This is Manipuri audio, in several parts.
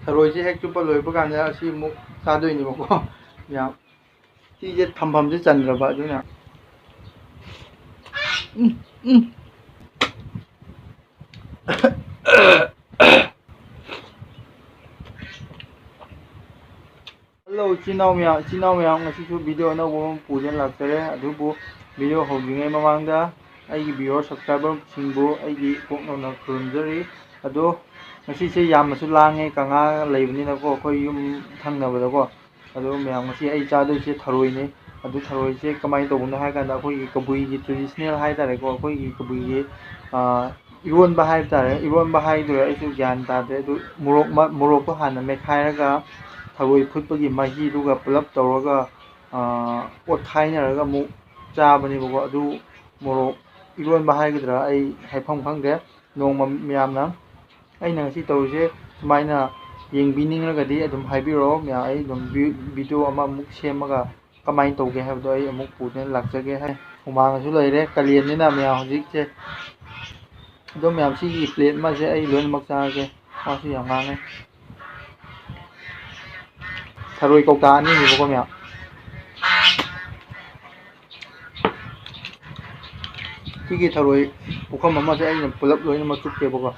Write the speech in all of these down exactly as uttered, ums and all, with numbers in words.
ꯊꯔꯣꯏꯁꯦ ꯍꯦꯛ ꯆꯨꯞꯄ ꯂꯣꯏꯕ ꯀꯥꯟꯗ ꯑꯁꯤ ꯑꯃꯨꯛ ꯆꯥꯗꯣꯏꯅꯦꯕꯀꯣ꯫ ꯌꯥꯝ ꯁꯤꯁꯦ ꯊꯝꯐꯝꯁꯦ ꯆꯟꯗ꯭ꯔꯕ ꯑꯗꯨꯅ꯫ ꯎꯝ, ꯎꯝ꯫ ꯍꯜꯂꯣ ꯏꯆꯤꯟ ꯏꯅꯥꯎ ꯃꯌꯥꯝ, ꯏꯆꯤꯟ ꯏꯅꯥꯎ ꯃꯌꯥꯝ, ꯉꯁꯤꯁꯨ ꯚꯤꯗꯤꯑꯣ ꯑꯅꯧꯕ ꯑꯃ ꯄꯨꯗꯨꯅ ꯂꯥꯛꯆꯔꯦ꯫ ꯑꯗꯨꯕꯨ ꯚꯤꯗꯤꯑꯣ ꯍꯧꯗ꯭ꯔꯤꯉꯩ ꯃꯃꯥꯡꯗ ꯑꯩꯒꯤ ꯚꯤꯌꯨꯋꯔ ꯁꯕꯁꯀ꯭ꯔꯥꯏꯕꯔꯁꯤꯡꯕꯨ ꯑꯩꯒꯤ ꯄꯣꯛꯅꯧꯅ ꯈꯨꯔꯨꯝꯖꯔꯤ꯫ ꯑꯗꯣ ꯉꯁꯤꯁꯦ ꯌꯥꯝꯅꯁꯨ ꯂꯥꯡꯉꯦ, ꯀꯪꯉꯥ ꯂꯩꯕꯅꯤꯅꯀꯣ, ꯑꯩꯈꯣꯏ ꯌꯨꯝ ꯊꯪꯅꯕꯗꯀꯣ꯫ ꯑꯗꯣ ꯃꯌꯥꯝ, ꯉꯁꯤ ꯑꯩ ꯆꯥꯗꯣꯏꯁꯦ ꯊꯔꯣꯏꯅꯦ꯫ ꯑꯗꯨ ꯊꯔꯣꯏꯁꯦ ꯀꯃꯥꯏꯅ ꯇꯧꯕꯅꯣ ꯍꯥꯏ ꯀꯥꯟꯗ, ꯑꯩꯈꯣꯏꯒꯤ ꯀꯕꯨꯏꯒꯤ ꯇ꯭ꯔꯦꯗꯤꯁꯅꯦꯜ ꯍꯥꯏ ꯇꯥꯔꯦꯀꯣ, ꯑꯩꯈꯣꯏꯒꯤ ꯀꯕꯨꯏꯒꯤ, ꯑꯥ, ꯏꯔꯣꯟꯕ ꯍꯥꯏꯕ ꯇꯥꯔꯦ, ꯏꯔꯣꯟꯕ ꯍꯥꯏꯗꯣꯏꯔꯥ ꯑꯩꯁꯨ ꯒ꯭ꯌꯥꯟ ꯇꯥꯗ꯭ꯔꯦ꯫ ꯑꯗꯨ ꯃꯣꯔꯣꯛ ꯃ-, ꯃꯣꯔꯣꯛꯇꯣ ꯍꯥꯟꯅ ꯃꯦꯠꯈꯥꯏꯔꯒ ꯊꯔꯣꯏ ꯐꯨꯠꯄꯒꯤ ꯃꯍꯤꯗꯨꯒ ꯄꯨꯂꯞ ꯇꯧꯔꯒ, ꯑꯥ, ꯑꯣꯠꯈꯥꯏꯅꯔꯒ ꯑꯃꯨꯛ ꯆꯥꯕꯅꯦꯕꯀꯣ꯫ ꯑꯗꯨ ꯃꯣꯔꯣꯛ ꯏꯔꯣꯟꯕ ꯍꯥꯏꯒꯗ꯭ꯔꯥ, ꯑꯩ ꯍꯥꯏꯐꯝ ꯈꯪꯗꯦ꯫ ꯅꯣꯡꯃ ꯃꯌꯥꯝꯅ ꯑꯩꯅ ꯉꯁꯤ ꯇꯧꯔꯤꯁꯦ ꯁꯨꯃꯥꯏꯅ ꯌꯦꯡꯕꯤꯅꯤꯡꯂꯒꯗꯤ ꯑꯗꯨꯝ ꯍꯥꯏꯕꯤꯔꯛꯑꯣ ꯃꯌꯥꯝ, ꯑꯩ ꯑꯗꯨꯝ ꯚꯤ-, ꯚꯤꯗꯤꯑꯣ ꯑꯃꯃꯨꯛ ꯁꯦꯝꯃꯒ ꯀꯃꯥꯏꯅ ꯇꯧꯒꯦ ꯍꯥꯏꯕꯗꯣ ꯑꯩ ꯑꯃꯨꯛ ꯄꯨꯗꯨꯅ ꯂꯥꯛꯆꯒꯦ ꯍꯥꯏ꯫ ꯍꯨꯃꯥꯡꯁꯨ ꯂꯩꯔꯦ, ꯀꯥꯂꯦꯟꯅꯤꯅ ꯃꯌꯥꯝ ꯍꯧꯖꯤꯛꯁꯦ꯫ ꯑꯗꯣ ꯃꯌꯥꯝ, ꯁꯤꯒꯤ ꯄ꯭ꯂꯦꯠ ꯑꯃꯁꯦ ꯑꯩ ꯂꯣꯏꯅꯃꯛ ꯆꯥꯔꯒꯦ, ꯃꯥꯁꯨ ꯌꯥꯝ ꯉꯥꯡꯉꯦ꯫ ꯊꯔꯣꯏ ꯀꯧꯇꯥ ꯑꯅꯤꯅꯦꯕꯀꯣ ꯃꯌꯥꯝ꯫ ꯁꯤꯒꯤ ꯊꯔꯣꯏ ꯄꯨꯈꯝ ꯑꯃꯁꯦ ꯑꯩꯅ ꯄꯨꯂꯞ ꯂꯣꯏꯅꯃꯛ ꯆꯨꯞꯀꯦꯕꯀꯣ꯫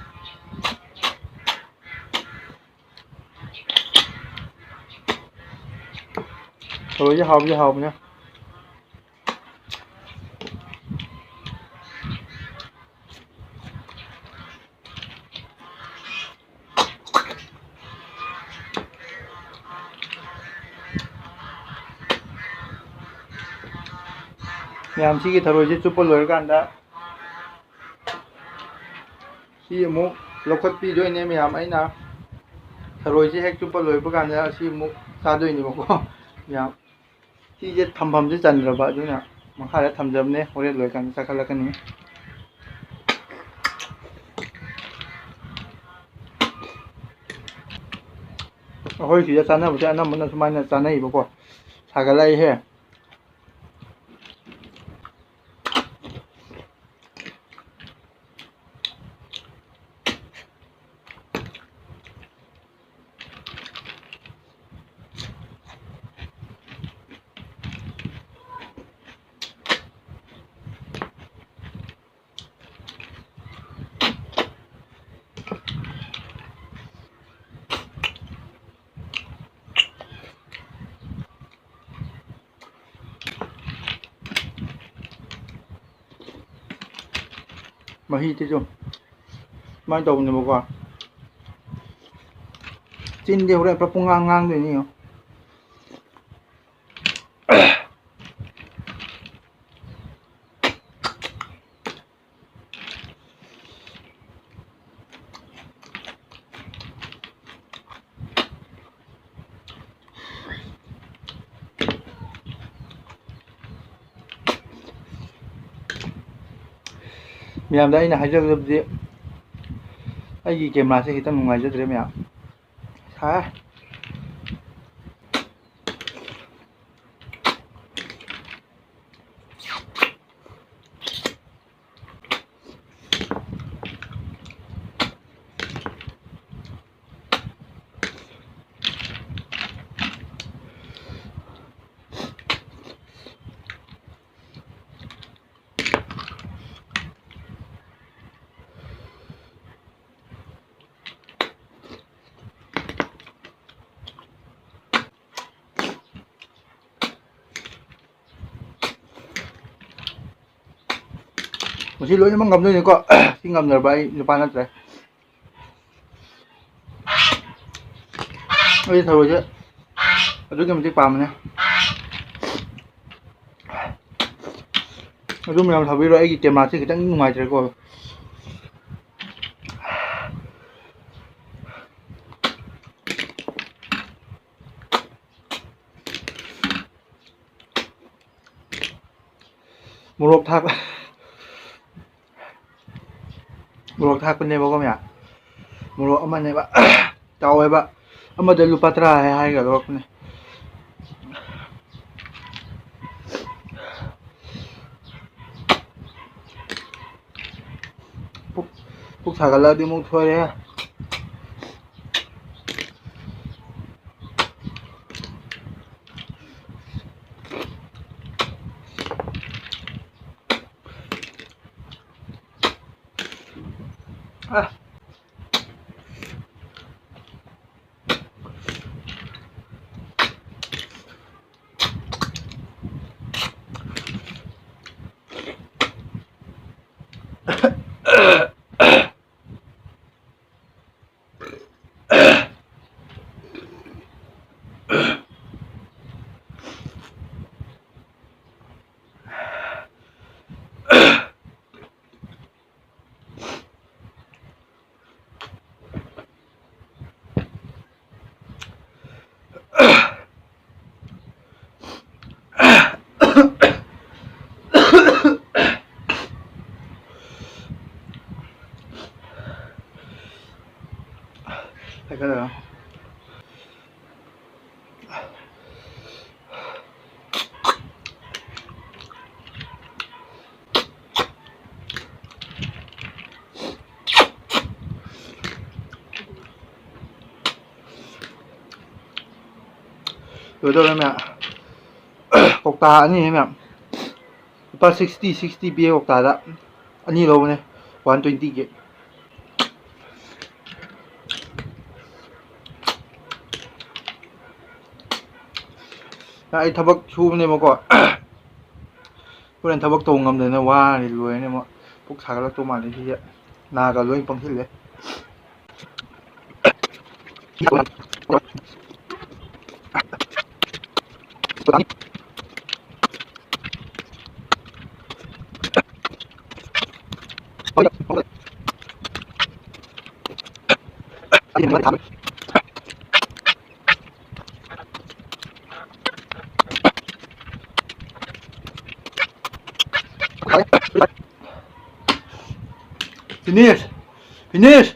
ꯊꯔꯣꯏꯁꯦ ꯍꯥꯎꯕꯗꯤ ꯍꯥꯎꯕꯅꯦ꯫ ꯃꯌꯥꯝ, ꯁꯤꯒꯤ ꯊꯔꯣꯏꯁꯦ ꯆꯨꯞꯄ ꯂꯣꯏꯔꯀꯥꯟꯗ ꯁꯤ ꯑꯃꯨꯛ ꯂꯧꯈꯠꯄꯤꯗꯣꯏꯅꯦ ꯃꯌꯥꯝ꯫ ꯑꯩꯅ ꯊꯔꯣꯏꯁꯦ ꯍꯦꯛ ꯆꯨꯞꯄ ꯂꯣꯏꯕ ꯀꯥꯟꯗ ꯑꯁꯤ ꯑꯃꯨꯛ ꯆꯥꯗꯣꯏꯅꯦꯕꯀꯣ ꯃꯌꯥꯝ꯫ ꯁꯤꯁꯦ ꯊꯝꯐꯝꯁꯦ ꯆꯟꯗ꯭ꯔꯕ ꯑꯗꯨꯅ ꯃꯈꯥꯗ ꯊꯝꯖꯕꯅꯦ, ꯍꯣꯔꯦꯟ ꯂꯣꯏꯀꯥꯟꯗ ꯆꯥꯈꯠꯂꯛꯀꯅꯤ꯫ ꯑꯩꯈꯣꯏ ꯁꯤꯗ ꯆꯥꯅꯕꯁꯦ ꯑꯅꯝꯕꯅ ꯁꯨꯃꯥꯏꯅ ꯆꯥꯅꯩꯕꯀꯣ꯫ ꯁꯥꯒꯠꯂꯛꯏꯍꯦ꯫ ꯃꯍꯤꯁꯤꯁꯨ ꯁꯨꯃꯥꯏꯅ ꯇꯧꯕꯅꯦꯕꯀꯣ꯫ ꯆꯤꯟꯗꯤ ꯍꯣꯔꯦꯟ ꯄꯨꯔꯥ ꯄꯨꯡꯉꯥꯡ ꯉꯥꯡꯗꯣꯏꯅꯤ ꯌꯦꯡꯉꯣ꯫ ꯃꯌꯥꯝꯗ ꯑꯩꯅ ꯍꯥꯏꯖꯒꯗꯕꯗꯤ, ꯑꯩꯒꯤ cameraꯁꯦ ꯈꯤꯇꯪ ꯅꯨꯡꯉꯥꯏꯖꯗ꯭ꯔꯦ ꯃꯌꯥꯝ꯫ ꯁꯥꯏ꯫ ꯃꯁꯤ ꯂꯣꯏꯅꯃꯛ ꯉꯝꯗꯣꯏꯅꯤꯀꯣ꯫ ꯁꯤ ꯉꯝꯗ꯭ꯔꯕ ꯑꯩ ꯅꯨꯄꯥ ꯅꯠꯇ꯭ꯔꯦ꯫ ꯑꯩ ꯊꯔꯣꯏꯁꯦ ꯑꯗꯨꯛꯀꯤ ꯃꯇꯤꯛ ꯄꯥꯝꯕꯅꯦ꯫ ꯑꯗꯨ ꯃꯌꯥꯝ ꯊꯥꯕꯤꯔꯣ, ꯑꯩꯒꯤ cameraꯁꯦ ꯈꯤꯇꯪ ꯅꯨꯡꯉꯥꯏꯇ꯭ꯔꯦꯀꯣ꯫ ꯃꯣꯔꯣꯛ ꯊꯥꯛ-, ꯃꯣꯔꯣꯛ ꯊꯥꯛꯄꯅꯦꯕꯀꯣ ꯃꯌꯥꯝ꯫ ꯃꯣꯔꯣꯛ ꯑꯃꯅꯦꯕ꯫ ꯆꯥꯎꯋꯦꯕ꯫ ꯑꯃꯗ ꯂꯨꯄꯥ ꯇꯔꯥ ꯍꯥꯏ ꯍꯥꯏꯔꯒ ꯂꯧꯔꯛꯄꯅꯦ꯫ ꯄꯨꯛ, ꯄꯨꯛ ꯁꯥꯒꯠꯂꯛꯑꯗꯤ ꯑꯃꯨꯛ ꯁꯣꯏꯔꯦ꯫ ꯑ꯫ ꯍꯥꯏꯒꯠꯂꯒ꯫ ꯂꯣꯏꯗꯧꯔꯦ ꯃꯌꯥꯝ꯫ ꯀꯧꯇꯥ ꯑꯅꯤꯅꯦ ꯃꯌꯥꯝ꯫ ꯂꯨꯄꯥ sixty, sixty ꯄꯤꯌꯦ ꯀꯧꯇꯥꯗ꯫ ꯑꯅꯤ ꯂꯧꯕꯅꯦ, one twenty ꯒꯤ꯫ ꯑꯩ ꯊꯕꯛ ꯁꯨꯕꯅꯦꯕꯀꯣ꯫ ꯍꯣꯔꯦꯟ ꯊꯕꯛ ꯇꯧꯕ ꯉꯝꯗꯅ ꯋꯥꯔꯅꯤ, ꯂꯣꯏꯔꯅꯤ ꯑꯃꯨꯛ꯫ ꯄꯨꯛ ꯁꯥꯒꯠꯂꯛꯇꯧ ꯃꯥꯜꯂꯦ ꯁꯤꯁꯦ꯫ ꯅꯥꯒ ꯂꯣꯏ ꯄꯪꯁꯤꯜꯂꯦ꯫ Finish. Finish.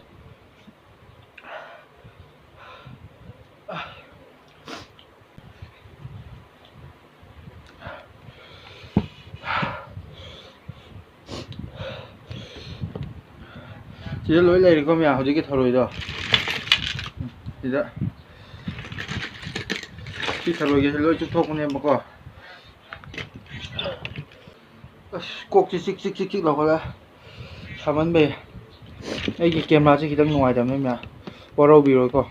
ꯁꯤꯗ ꯂꯣꯏ ꯂꯩꯔꯦꯀꯣ ꯃꯌꯥꯝ, ꯍꯧꯖꯤꯛꯀꯤ ꯊꯔꯣꯏꯗꯣ꯫ ꯁꯤꯗ ꯁꯤ ꯊꯔꯣꯏꯒꯁꯦ ꯂꯣꯏ ꯆꯨꯞꯊꯣꯛꯄꯅꯦꯕꯀꯣ꯫ ꯑꯁ, ꯀꯣꯛꯁꯤ ꯆꯤꯛ ꯆꯤꯛ ꯆꯤꯛ ꯆꯤꯛ ꯂꯥꯎꯈꯠꯂꯦ ꯁꯥꯃꯟꯕꯩ꯫ ꯑꯩꯒꯤ ꯀꯦꯃꯦꯔꯥꯁꯦ ꯈꯤꯇꯪ ꯅꯨꯡꯉꯥꯏꯇꯕꯅꯤ ꯃꯌꯥꯝ, ꯋꯥꯔꯧꯕꯤꯔꯣꯏꯀꯣ꯫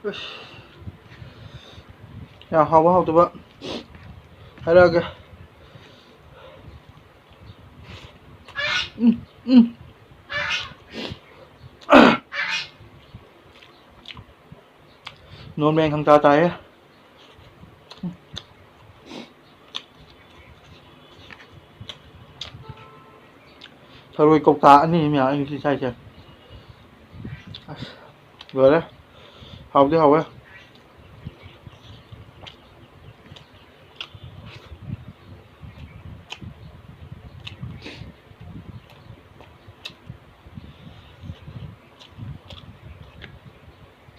ꯑꯁ, ꯌꯥꯝ ꯍꯥꯎꯕ ꯍꯥꯎꯇꯕ ꯍꯥꯏꯔꯛꯑꯒꯦ꯫ ꯎꯝ, ꯎꯝ꯫ ꯅꯣꯔꯃꯦꯜ ꯈꯪꯇꯥ ꯇꯥꯏꯌꯦ꯫ ꯊꯔꯣꯏ ꯀꯧꯇꯥ ꯑꯅꯤ ꯃꯌꯥꯝ ꯑꯩ ꯉꯁꯤ ꯆꯥꯏꯁꯦ꯫ ꯑꯁ, ꯂꯣꯏꯔꯦ꯫ ꯍꯥꯎꯗꯤ ꯍꯥꯎꯋꯦ꯫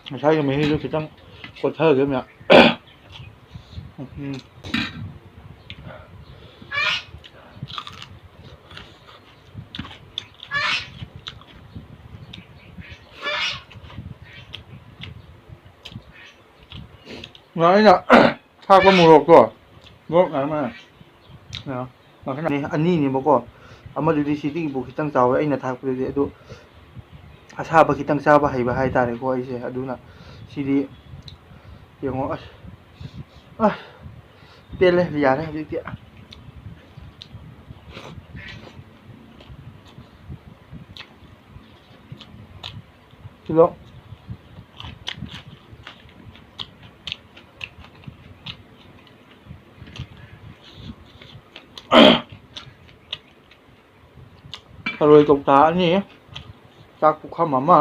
ꯉꯁꯥꯏꯒꯤ ꯃꯍꯤꯗꯨ ꯈꯤꯇꯪ ꯀꯣꯠꯊꯒꯦ ꯃꯌꯥꯝ꯫ ꯎꯝ꯫ ꯑꯩꯅ ꯊꯥꯛꯄ ꯃꯣꯔꯣꯛꯇꯣ, ꯃꯣꯔꯣꯛ ꯉꯥꯡꯅ ꯑꯅꯤꯅꯦꯕꯀꯣ꯫ ꯑꯃꯗꯨꯗꯤ ꯁꯤꯗꯒꯤꯕꯨ ꯈꯤꯇꯪ ꯆꯥꯎꯋꯦ, ꯑꯩꯅ ꯊꯥꯛꯄꯗꯨꯗꯤ꯫ ꯑꯗꯨ ꯑꯁꯥꯕ ꯈꯤꯇꯪ ꯆꯥꯕ ꯍꯩꯕ ꯍꯥꯏꯇꯥꯔꯦꯀꯣ ꯑꯩꯁꯦ꯫ ꯑꯗꯨꯅ ꯁꯤꯗꯤ ꯌꯦꯡꯉꯣ꯫ ꯑꯁ, ꯑꯁ, ꯄꯦꯜꯂꯦ, ꯌꯥꯔꯦ ꯍꯧꯖꯤꯛꯇꯤ꯫ ꯁꯤꯗꯣ ꯊꯔꯣꯏ ꯀꯧꯇꯥ ꯑꯅꯤ, ꯆꯥꯛ ꯄꯨꯈꯝ ꯑꯃ꯫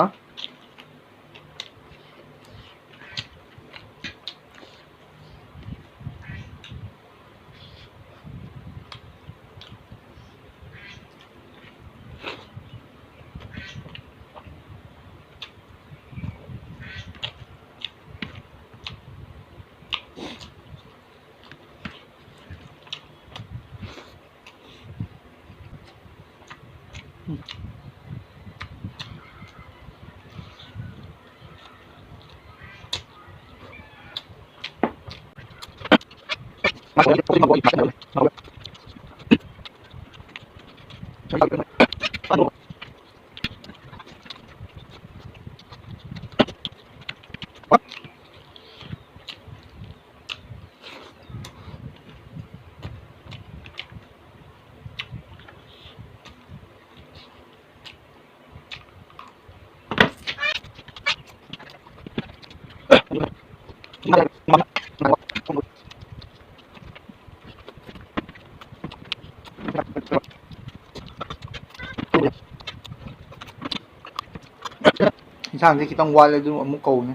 ꯏꯟꯁꯥꯡꯁꯦ ꯈꯤꯇꯪ ꯋꯥꯠꯂꯦ, ꯑꯗꯨ ꯑꯃꯨꯛ ꯀꯧꯅꯤ꯫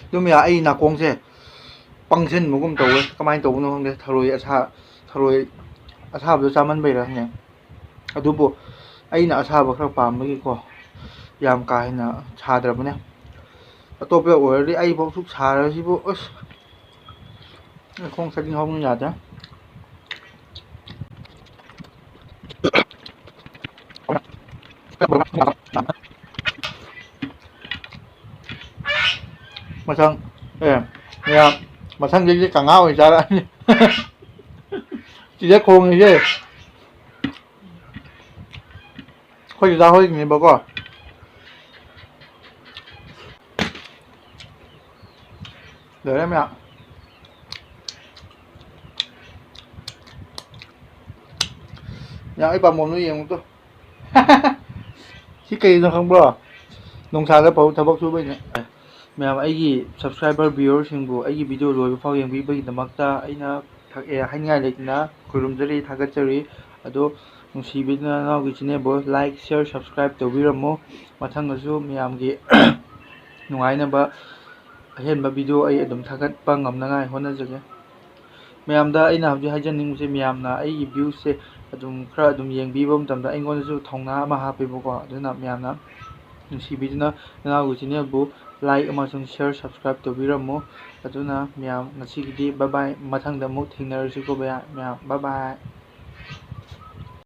ꯑꯗꯨꯝ ꯌꯥ-, ꯑꯩ ꯅꯥꯀꯣꯡꯁꯦ ꯄꯪꯁꯤꯟꯕꯒꯨꯝ ꯇꯧꯋꯦ, ꯀꯃꯥꯏꯅ ꯇꯧꯕꯅꯣ ꯈꯪꯗꯦ꯫ ꯊꯔꯣꯏ ꯑꯁꯥ-, ꯊꯔꯣꯏ ꯑꯁꯥꯕꯗꯣ ꯆꯥꯃꯟꯕꯩꯔ ꯈꯪꯗꯦ꯫ ꯑꯗꯨꯕꯨ ꯑꯩꯅ ꯑꯁꯥꯕ ꯈꯔ ꯄꯥꯝꯕꯒꯤꯀꯣ, ꯌꯥꯝ ꯀꯥ ꯍꯦꯟꯅ ꯁꯥꯗ꯭ꯔꯕꯅꯦ꯫ ꯑꯇꯣꯞꯄ ꯑꯣꯏꯔꯗꯤ ꯑꯩꯐꯥꯎ ꯁꯨꯛ ꯁꯥꯔꯁꯤꯕꯨ, ꯑꯁ, ꯑꯩ ꯈꯣꯡ ꯁꯥꯖꯤꯡ ꯍꯧꯕꯅ ꯌꯥꯗ꯭ꯔꯦ꯫ ꯃꯊꯪ, ꯑꯦ, ꯃꯌꯥꯝ, ꯃꯊꯪꯗꯩꯗꯤ ꯀꯪꯉꯥ ꯑꯣꯏꯅ ꯆꯥꯔꯛꯑꯅꯤ꯫ ꯁꯤꯗ ꯈꯣꯡꯉꯤꯁꯦ ꯑꯩꯈꯣꯏ ꯗꯗꯥ ꯍꯣꯏꯒꯤꯅꯦꯕꯀꯣ꯫ ꯂꯣꯏꯔꯦ ꯃꯌꯥꯝ꯫ ꯃꯌꯥꯝ, ꯑꯩ ꯄꯥꯝꯕꯣꯝꯗꯣ ꯌꯦꯡꯉꯨ ꯇꯨ꯫ ꯁꯤ ꯀꯩꯅꯣ ꯈꯪꯕ꯭ꯔꯣ? ꯅꯨꯡꯁꯥꯗ ꯐꯧ ꯊꯕꯛ ꯁꯨꯕꯩꯅꯦ꯫ ꯃꯌꯥꯝ, ꯑꯩꯒꯤ subscriber, viewerꯁꯤꯡꯕꯨ ꯑꯩꯒꯤ video ꯂꯣꯏꯕ ꯐꯥꯎ ꯌꯦꯡꯕꯤꯕꯒꯤꯗꯃꯛꯇ ꯑꯩꯅ ꯊ-, ꯑꯦ, ꯍꯥꯏꯅꯤꯡꯉꯥꯏ ꯂꯩꯇꯅ ꯈꯨꯔꯨꯝꯖꯔꯤ, ꯊꯥꯒꯠꯆꯔꯤ꯫ ꯑꯗꯣ ꯅꯨꯡꯁꯤꯕꯤꯗꯨꯅ ꯅꯅꯥꯎꯒꯤ channelꯕꯨ like, share, subscribe ꯇꯧꯕꯤꯔꯝꯃꯨ꯫ ꯃꯊꯪꯗꯁꯨ ꯃꯌꯥꯝꯒꯤ ꯅꯨꯡꯉꯥꯏꯅꯕ ꯑꯍꯦꯟꯕ video ꯑꯩ ꯑꯗꯨꯝ ꯊꯥꯒꯠꯄ ꯉꯝꯅꯉꯥꯏ ꯍꯣꯠꯅꯖꯒꯦ꯫ ꯃꯌꯥꯝꯗ ꯑꯩꯅ ꯍꯧꯖꯤꯛ ꯍꯥꯏꯖꯅꯤꯡꯕꯁꯦ, ꯃꯌꯥꯝꯅ ꯑꯩꯒꯤ viewꯁꯦ ꯑꯗꯨꯝ ꯈꯔ ꯑꯗꯨꯝ ꯌꯦꯡꯕꯤꯕ ꯃꯇꯝꯗ ꯑꯩꯉꯣꯟꯗꯁꯨ ꯊꯧꯅꯥ ꯑꯃ ꯍꯥꯞꯄꯦꯕꯀꯣ꯫ ꯑꯗꯨꯅ ꯃꯌꯥꯝꯅ ꯅꯨꯡꯁꯤꯕꯤꯗꯨꯅ ꯅꯅꯥꯎꯒꯤ channelꯕꯨ like ꯑꯃꯁꯨꯡ share, subscribe ꯇꯧꯕꯤꯔꯝꯃꯨ꯫ ꯑꯗꯨꯅ ꯃꯌꯥꯝ, ꯉꯁꯤꯒꯤꯗꯤ bye bye, ꯃꯊꯪꯗ ꯑꯃꯨꯛ ꯊꯦꯡꯅꯔꯁꯤꯀꯣ ꯃꯌꯥꯝ, ꯃꯌꯥꯝ bye bye꯫